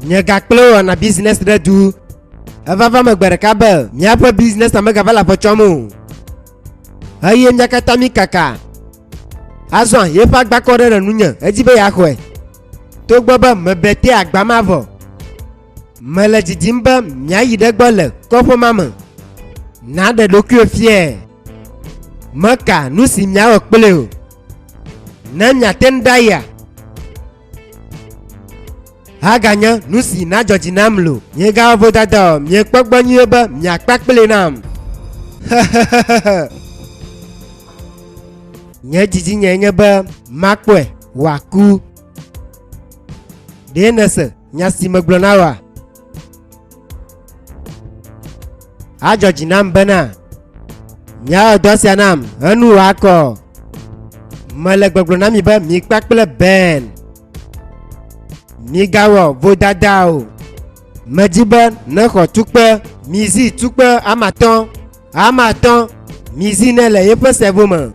Nye ga kple wo wɔna business ɖe du. Eva va me gbe ɖeka be míaƒe business megava le afɔ tsɔm o. Eye mía katã mí kaka. Azɔ yeƒe agbakɔ ɖe le nunye, edi be yeaxɔe. Togbɔ be mebe te agba ma vɔ. Mele didim be míayi ɖe egbɔ le kɔƒe ma me. Nàɖe ɖokuiwò fiae. Meka nu si míawɔ kplii o. Ne miate ŋu ɖayia, aganye nu si nadzɔ dzi nam lo. Miegawɔ vodada o, miekpɔ gbɔ nyuie be miakpa kplii nam. Xexexexe. Nye didinyae nye be makpɔe wòaku. Ɖe nèse nya si megblɔ na wòa? Adzɔ dzi nam bena miawɔ dɔ sia nam enu wòakɔ. Mele gbɔgblɔ na mi be mi kpakple Ben migawɔ vodada o. Medi be nexɔ tukpe, mizi tukpe ame atɔ̃, ame atɔ̃, mizi nɛ le yeƒe sɛvo me.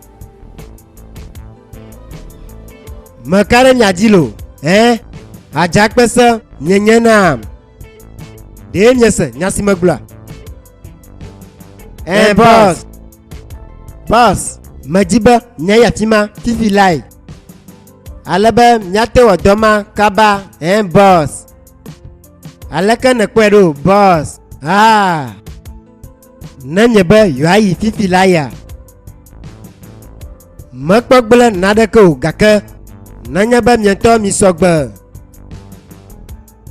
Meka ɖe mia dzi lo, ɛ, adzakpese mienye nam. Ɖe miese nya si megblɔa? Ɛ, boss. Boss, medi be míayi afi ma fifi lae. Ale be míate wɔ dɔ ma kaba, ɛ, boss. Aleke nèkpɔe ɖo, boss? Ah! Ne nye be yewoayi fifi la ya, mekpɔ gblẽ naneke o gake nenye be mietɔ misɔ gbe,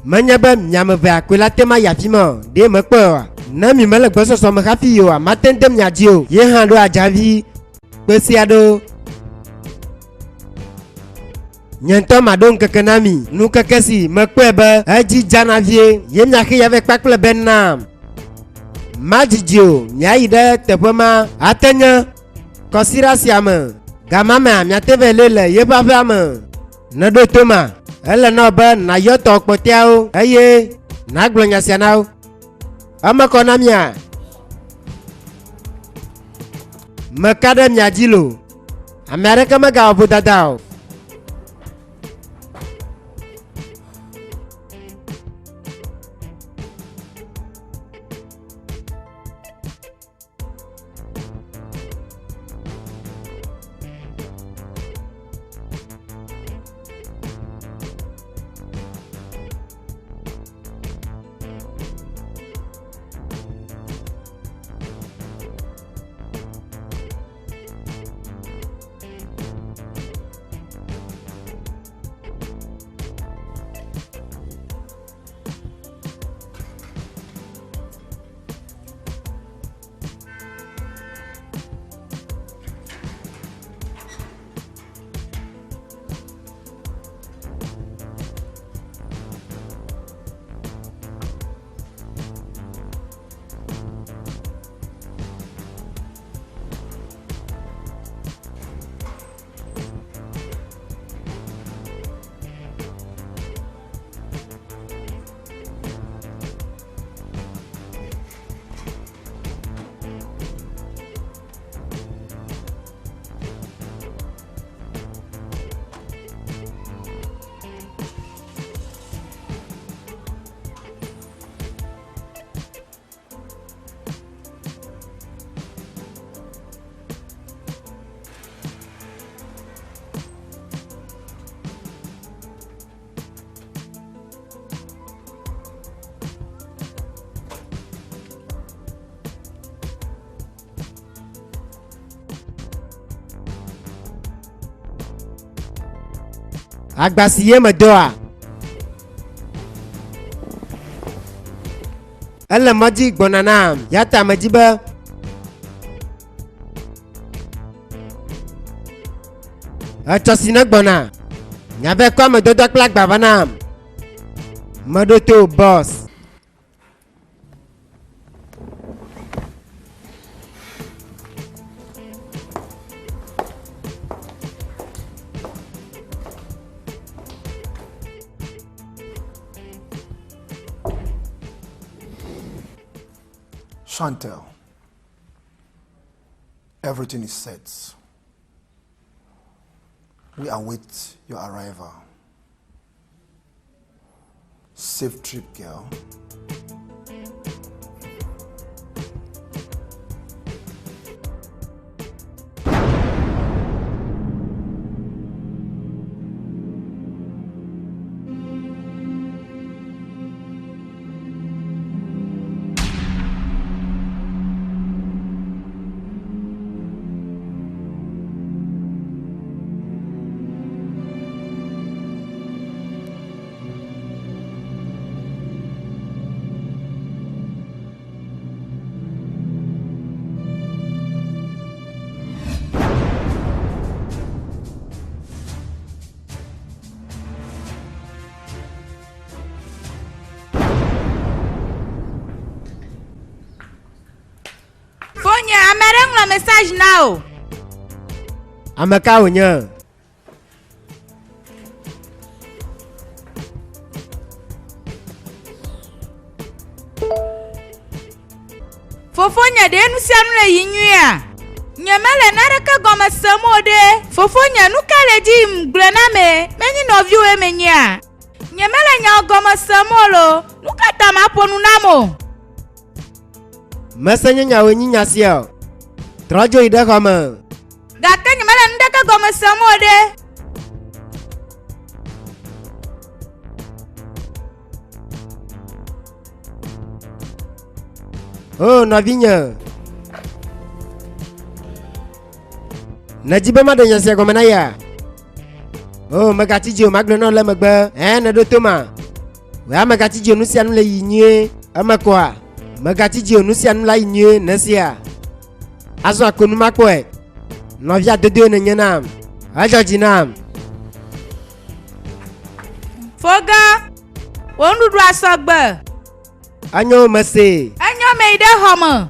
menye be miame evea koe la te ma yi afi ma o, ɖe mekpɔe oa? Ne mi mele gbɔsɔsɔ me hafi yi oa, mate ŋu de mia dzi o. Ye hã ɖo adzavi kpesia ɖo. Nye ŋutɔ maɖo ŋkeke na mi, nukeke si mekpɔe be edzi dzana vie ye miaxe ya vɛ kpakple be nam. Madidi o, miayi ɖe teƒe ma ate nye kɔsiɖa sia me. Gama mea, miate vɛ lé le yeƒe aƒea me. Nèɖo to ma? Ele na wò be nàyɔ tɔ kpɔtɛawo eye nàgblɔ nya sia na wo. Eme kɔ na mia? Meka ɖe mia dzi loo. Ame aɖeke megawɔ vodada o. Agba si ye medɔa? Ele mɔ dzi gbɔna nam, ya ta medi be etsɔ si ne gbɔna, miave kɔ ame dɔdɔ kple agba va nam. Meɖo to boss. Chantel, everything is set. We await your arrival. Safe trip, girl. Fonye, ame aɖe ŋlɔ message na wò. Ame ka wònye? Fofonye, ɖe nu sia nu le yi nyuiea? Nyemele naneke gɔme sem o ɖe. Fofonye, nu ka le edzi yim gblɔe na ame? Menye nɔviwòe menyea? Nyemele nyawo gɔme sem o loo. Nu ka ta màƒo nu nam o? Mese nye nyawoe nyi nya sia o. Trɔ dzo yi ɖe xɔ me. Gake nyemele nuɖeke gɔme sem o ɖe. O nɔvinye. Nèdi be maɖe nya sia gɔme na yea? O megatsi dzi o, magblɔe na wò le megbe. Ẽ, nèɖo to ma? Wò ya megatsi dzi o, nu sia nu le yi nyuie. Eme kɔa? Megatsi dzi o, nu sia nu la yi nyuie, nèsea? Azɔ ako nu makpɔe. Nɔvia dodoe nènye nam. Edzɔ dzi nam. Fogã, wò nuɖuɖua sɔgbe. Enyo, mesee. Enyo, meyi ɖe xɔ me.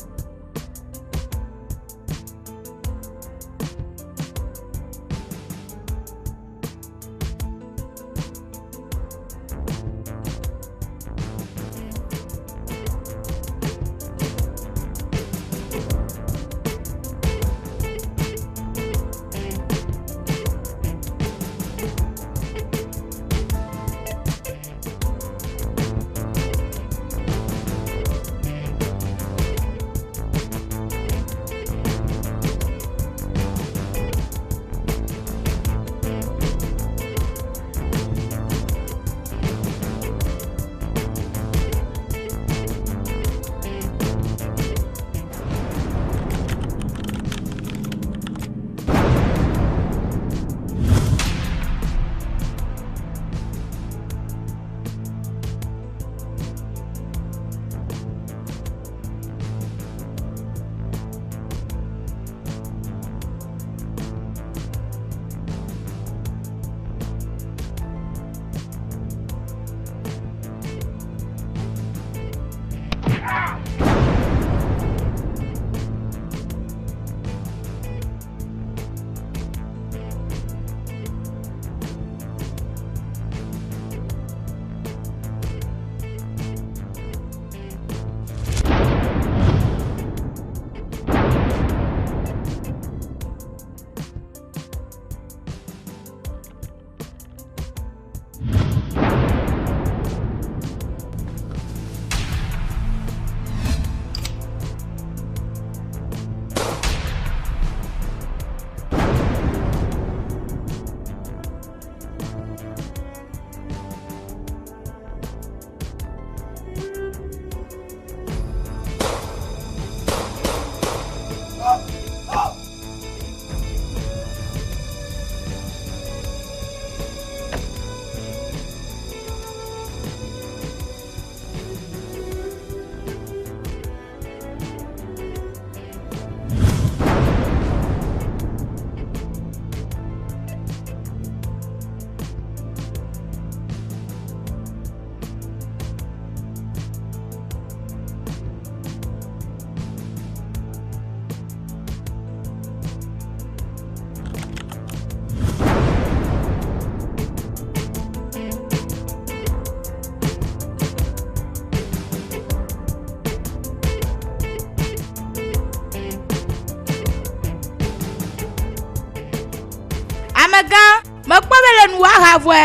Amegã, mekpɔ be le nuwò aha vɔe.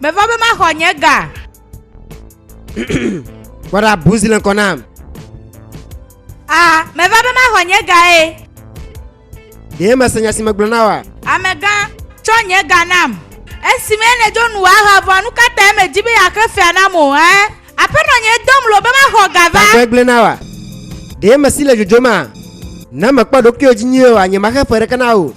Meva be maxɔ nye ga. Kpɔ ɖa, buzi le ŋkɔ nam. A, meva be maxɔ nye gae. Ɖe mese nya si megblɔ na wòa? Amegã, tsɔ nye ga nam. Esime nèdzo nu wòaha vɔa, nu ka tae mèdi be yeaxe fea nam o, ẽ? Aƒenɔnye dom lo be maxɔ ga va. Tagbɔe gblẽ na wòa? Ɖe mesi le dzodzoma? Ne mèkpɔ ɖokuiwò dzi nyuie oa, nyemaxe fe ɖeke na wò o.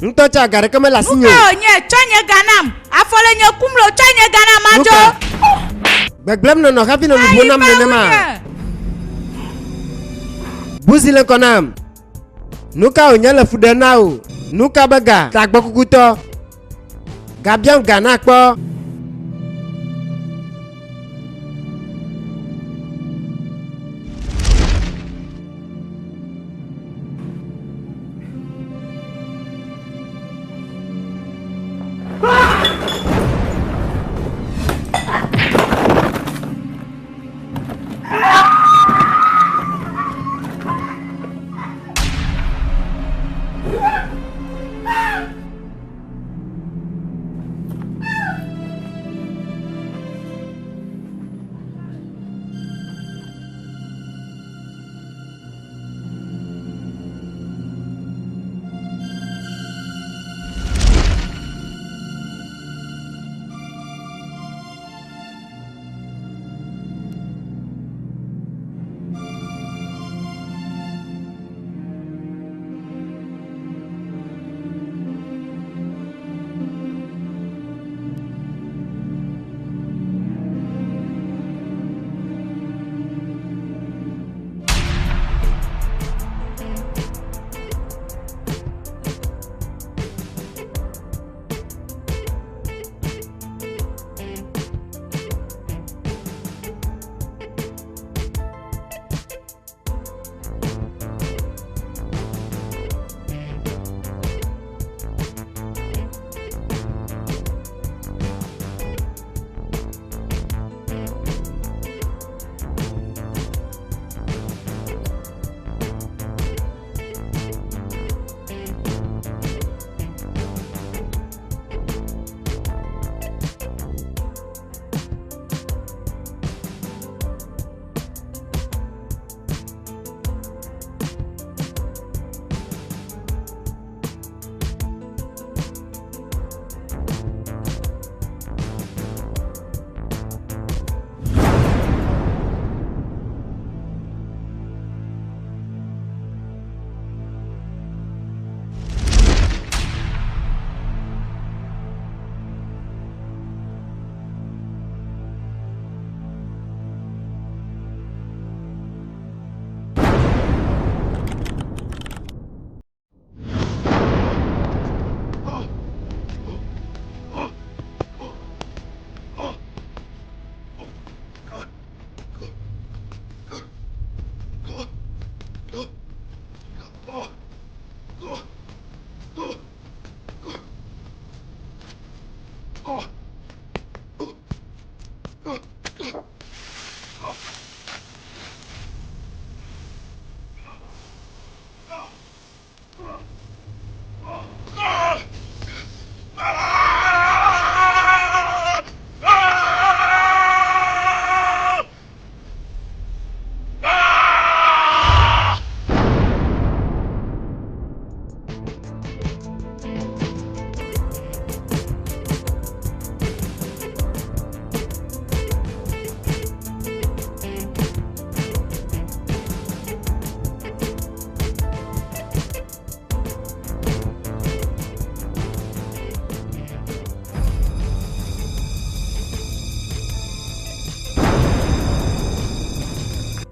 Ŋutɔ tsã ga ɖeke mele asinye o. Nu ka wònye? Tsɔ nye ga nam. Afɔ le nye kum lo, tsɔ nye ga nam madzo. Nu ka? Gbegblẽm nènɔ hafi nɔ nu ƒom nam nenema? Buzi le ŋkɔ nam. Nu ka wònye le fu ɖem na wò? Nu ka be ga? Tagbɔkukutɔ. Gabiam ga nakpɔ.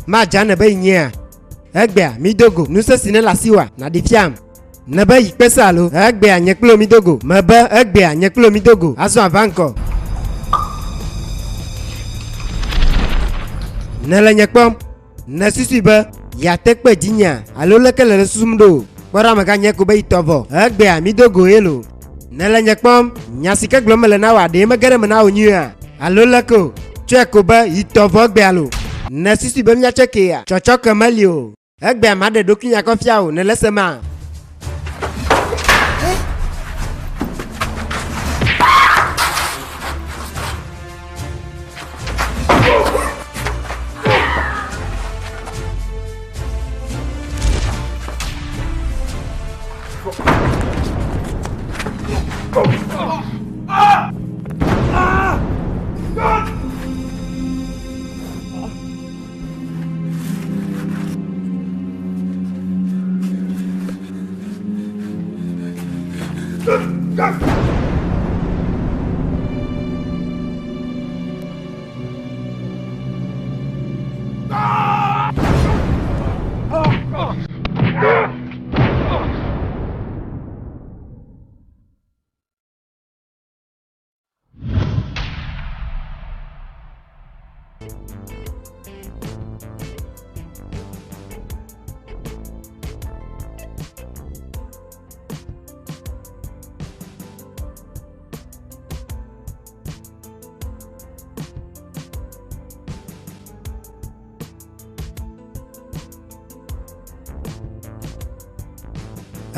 Madza nebe yi nyea? Egbea mido go ŋusẽ si nele asiwòa nàɖi fiam. Nebe yi kpe se alo? Egbea nye kple wò mido go. Mebe egbea nye kple wò mido go. Azɔ ava ŋkɔ. Nèle nye kpɔm. Nèsusui be yeate kpe dzinyea alo leke nèle susum ɖo? Kpɔ ɖa mèganye ko be yi tɔ vɔ. Egbea mido go ye loo. Nèle nye kpɔm. Nya si ke gblɔm mele na wòa ɖe mege ɖe eme na wò nyuiea? Alo leke o? Tsɔe ko be yi tɔ vɔ egbea loo. Nèsusui be míatsɔe kea? Tsɔtsɔke meli o. Egbea maɖe ɖokuinye akɔ fia wò, nèle esema?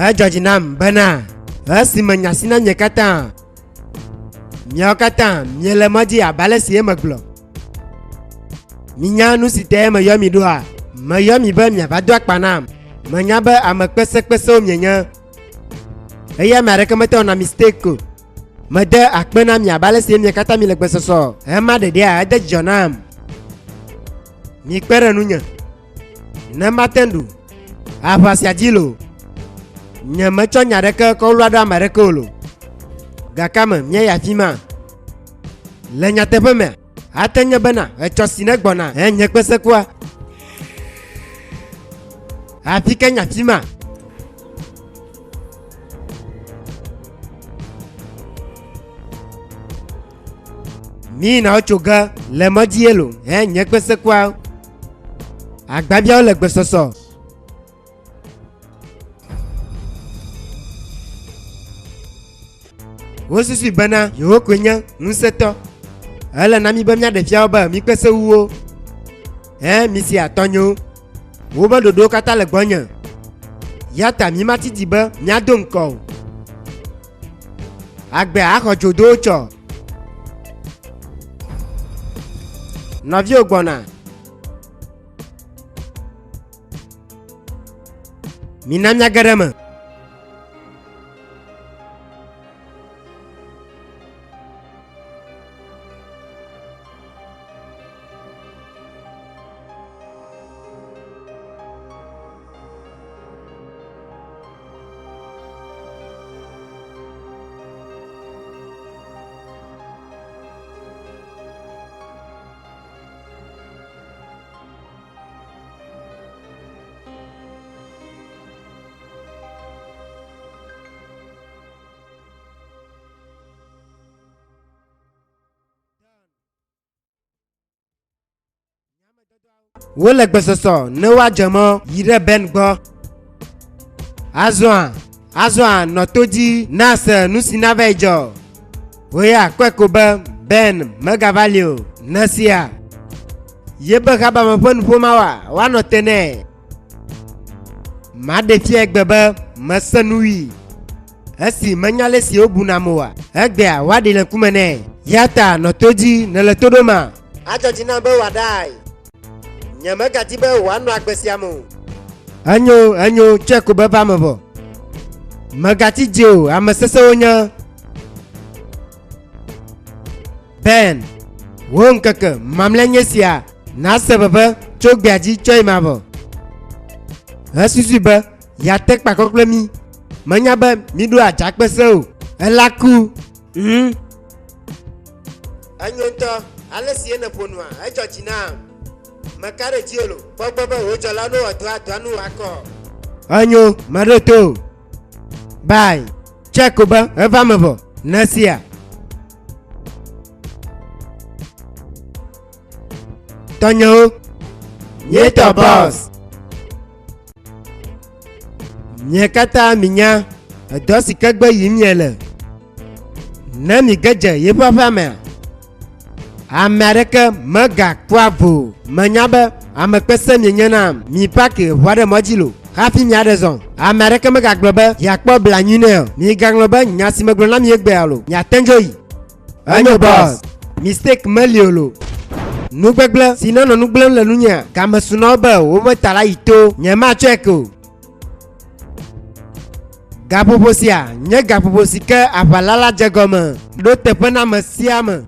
Edzɔ dzi nam bena esi menya asi na mie katã, miawo katã miele mɔ dzi abe ale si ye megblɔ. Minya nu si tae meyɔ mi ɖoa? Meyɔ mi be miava do akpa nam. Menya be ame kpesekpesewo mienye eye ame aɖeke mete wɔna mistake o. Mede akpe na mi abe ale si mia katã miele gbesɔsɔ. Ema ɖeɖea ede dzidzɔ nam. Mikpe ɖe nunye ne mate ŋu ɖu aʋa sia dzi loo. Nye metsɔ nya aɖeke kɔ wlua ɖe ame aɖeke o loo. Gake ame míayi afi ma. Le nyateƒe mea, ate nye bena etsɔ si ne gbɔna enye kpesekua. Afi ke nye afi ma. Mi na wotso ge le mɔ dzi ye lo he nye kpesekua. Agbabiawo le gbesɔsɔ. Wosusui bena yewo koe nye ŋusẽtɔ. Ele na mí be míaɖe fia wo be míkpe se wu wo. Ẽ, misi atɔnyewo. Wobe ɖoɖowo katã le gbɔnye. Ya ta mímatsi dzi be míado ŋkɔ o. Agbe axɔ dzo do tsɔ. Nɔviwo gbɔna. Mina míage ɖe eme. Wole gbesɔsɔ ne woadze mɔ yi ɖe Ben gbɔ. Azɔa, azɔa nɔ to dzi nase nu si nava yi dzɔ. Wò ya kpɔe ko be Ben megava li o. Nèsia? Yebe habame ƒe nuƒo mawoa, woanɔ te nɛ. Maɖe fia egbe be mese nu wui. Esi menya ale si wobunam oa, egbea woaɖi le ŋkume nɛ. Ya ta nɔ to dzi nèle to ɖoma? Adzɔ dzi nam be wòaɖae. Nyemegadi be wòanɔ agbe sia me o. Enyo, enyo, tsɔe ko be va eme vɔ. Mègatsi dzi o, ame sesẽwo nye. Ben, wò ŋkeke mamlɛ nye sia. Nàse veve tso gbea dzi tsɔ yi mavɔ. Esusui be yeate kpakɔ kple mí. Menya be míɖo adzakpe se o. Ela ku. Mm. Enyo ŋutɔ. Ale si ye nèƒo nua, edzɔ dzi nam. Meka ɖe dziwò lo. Kpɔ gbɔ be wò dzɔlawo newɔ dɔa, dɔa nu wòakɔ. Enyo, meɖo to o. Bye. Tsɔe ko be eva eme vɔ. Nèsia? Tɔnyewo. Míetɔ bɔs. Mie katã minya edɔ si ke gbe yim miele. Ne mige dze yeƒe aƒea mea, ame aɖeke megakpɔa vo o. Menya be ame kpese mienye nam. Mi paki ʋua ɖe mɔ dzi lo hafi miaɖe zɔ. Ame aɖeke megagblɔ be yeakpɔ blanui nɛ o. Migaŋlɔ be nya si megblɔ na mi egbea lo. Miate ŋu yi. Enyo boss. Mistake meli o lo. Nu gbegblẽ si nenɔ nu gblẽm le nunyea, game su na wo be woƒe ta la yi to. Nyematsɔe ke o. Gaƒoƒo sia nye gaƒoƒo si ke aʋala la dze gɔme ɖo teƒe na ame sia ame.